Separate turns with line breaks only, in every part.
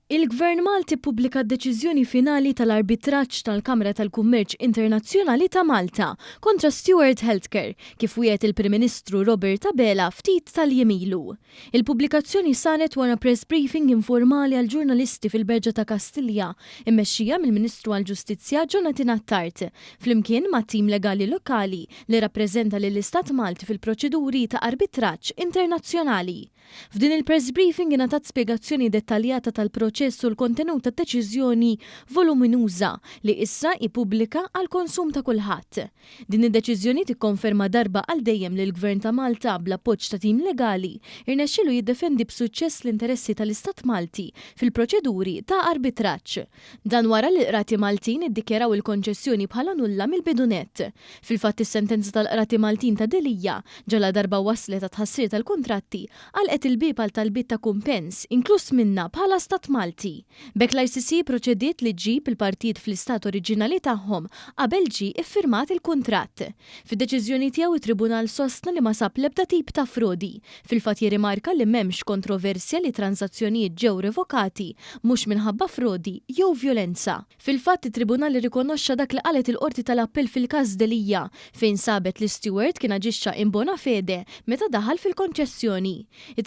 Il-Gvern Malti ppubblika d-deċiżjoni finali tal-arbitraġġ tal-Kamra tal-Kummerċ Internazzjonali ta' Malta kontra Steward Healthcare, kif wiegħed il-Prim Ministru Robert Abela ftit tal-jiem ilu. Il-pubblikazzjoni saret wara press briefing informali għall-ġurnalisti fil-Berġa ta' Kastilja, immexxija mill-Ministru għall-Ġustizzja Jonathan Attard, flimkien mat-tim legali lokali li rrappreżenta lill-Istat Malti fil-proċeduri ta' arbitraġġ internazzjonali. F'din il-press briefing ingħatat spjegazzjoni dettaljata tal-proċess u l-kontenut tad-deċiżjoni voluminuża li issa hi pubblika għall-konsum ta' kulħadd. Din id-deċiżjoni tikkonferma darba għal dejjem li l-Gvern ta' Malta, bl-appoġġ ta' tim legali, irnexxielu jiddefendi b'suċċess l-interessi tal-Istat Malti fil-proċeduri ta' arbitraġġ. Dan wara li l-Qrati Maltin iddikjaraw il-konċessjoni bħala nulla mill-bidu nett. Fil-fatt is-sentenza tal-Qrati Maltin ta' Delia, ġaladarba wasslet għat-tħassir tal-kuntratti, għalqet il-bieb għal talbiet ta' kumpens, inkluż minna bħala Stat Malti. B'hekk l-ICC pproċediet li ġġib il-partijiet fl-istat oriġinali tagħhom qabel ġie iffirmat il-kuntratt. Fid-deċiżjoni tiegħu t-Tribunal sostna li ma sab l-ebda tip ta' frodi. Fil-fatt jirrimarka li m'hemmx kontroversja li t-tranżazzjonijiet ġew revokati mhux minħabba frodi jew vjolenza. Fil-fatt it-Tribunal irrikonoxxa dak li qalet il-Qorti tal-Appell fil-każ Delia, fejn sabet li Steward kien aġixxa in bona fede meta daħal fil-konċessjoni.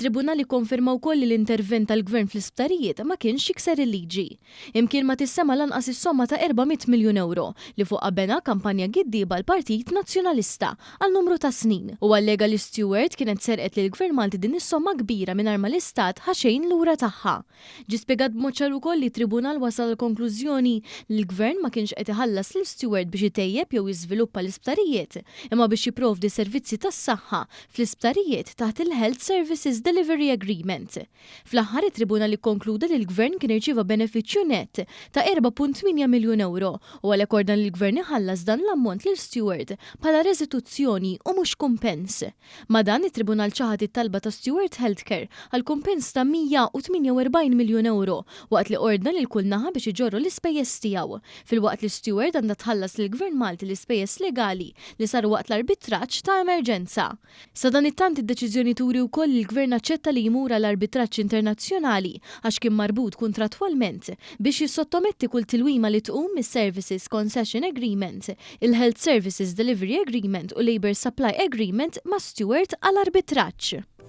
It-Tribunal ikkonferma wkoll li l-intervent tal-Gvern fl-isptarijiet ma kienx jikser il-liġi. Imkien ma tissema lanqas is-somma ta' 400 miljun ewro li fuqha bena kampanja giddieba l-Partit Nazzjonalista għal numru ta' snin u allega li Steward kienet serqet lill-Gvern Malti din is-somma kbira mingħajr ma l-Istat ħa xejn lura tagħha. Ġie spjegat b'mod ċar ukoll li t-Tribunal wasal għall-konklużjoni li l-Gvern ma kienx qed iħallas lil Steward biex itejjeb jew jiżviluppa l-isptarijiet imma biex jipprovdi servizzi tas-saħħa fl-isptarijiet taħt il-Health Services Delivery Agreement. Fl-aħħar, it-Tribunal ikkonkluda li l-Gvern kien irċieva benefiċċju nett ta' 4.8 miljun ewro u għalhekk ordna lill-Gvern iħallas dan l-ammont lil Steward bħala restituzzjoni u mhux kumpens. Ma' dan, it-Tribunal ċaħad it-talba ta' Steward Healthcare għal kumpens ta' 148 miljun ewro waqt li ordna lil kull naħa biex iġorru l-ispejjeż tiegħu, filwaqt li Steward għandha tħallas lill-Gvern Malti l-ispejjeż legali li saru waqt l-arbitraġġ ta' emerġenza. Sadanittant id-deċiżjoni turi wkoll li l-Gvern aċċetta li jmur għal arbitraġġ internazzjonali għax kien marbut kuntrattwalment biex jissottometti kull tilwima li tqum mis-Services Concession Agreement, il-Health Services Delivery Agreement u Labour Supply Agreement ma' Steward għal arbitraġġ.